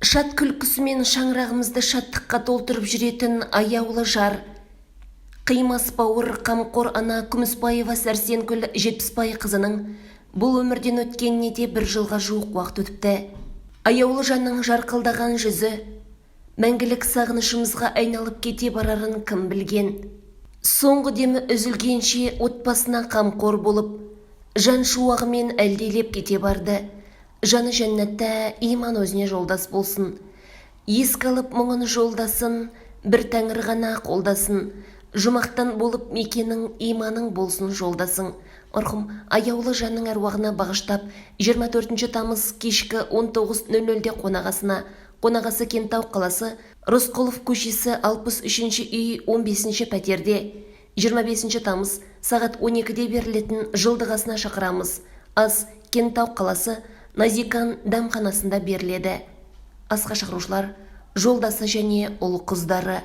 Шат күлкісімен шаңырағымызды шаттыққа толтырып жүретін аяулы жар, қимас бауыр, қамқор ана Күмісбаева Сәрсенкүл Жетпісбайқызының бұл өмірден өткеніне де бір жылға жуық уақыт өтіпті. Аяулы жанның жарқылдаған жүзі мәңгілік сағынышымызға айналып кете барарын кім білген? Соңғы демі үзілгенше отбасына қамқор болып, жан шуағымен әлдилеп кете барды. Жаны жәннатта, иман өзіне жолдас болсын. Еске алып мұңын жолдасын, бір тәңір ғана қолдасын. Жұмақтан болып мекенің, иманың болсын жолдасың. Марқұм аяулы жанның әруағына бағыштап, 24 тамыз кешкі 19.00-де қонақасына, қонақасы Кентау қаласы, Рысқұлов көшесі, 63 үй, 15 пәтерде, 25 тамыз сағат 12-де берілетін жылдық асына шақырамыз. Ас Кентау қаласы, Назикан дәмханасында беріледі. Асқа шақырушылар: жолдасы және ұл қыздары.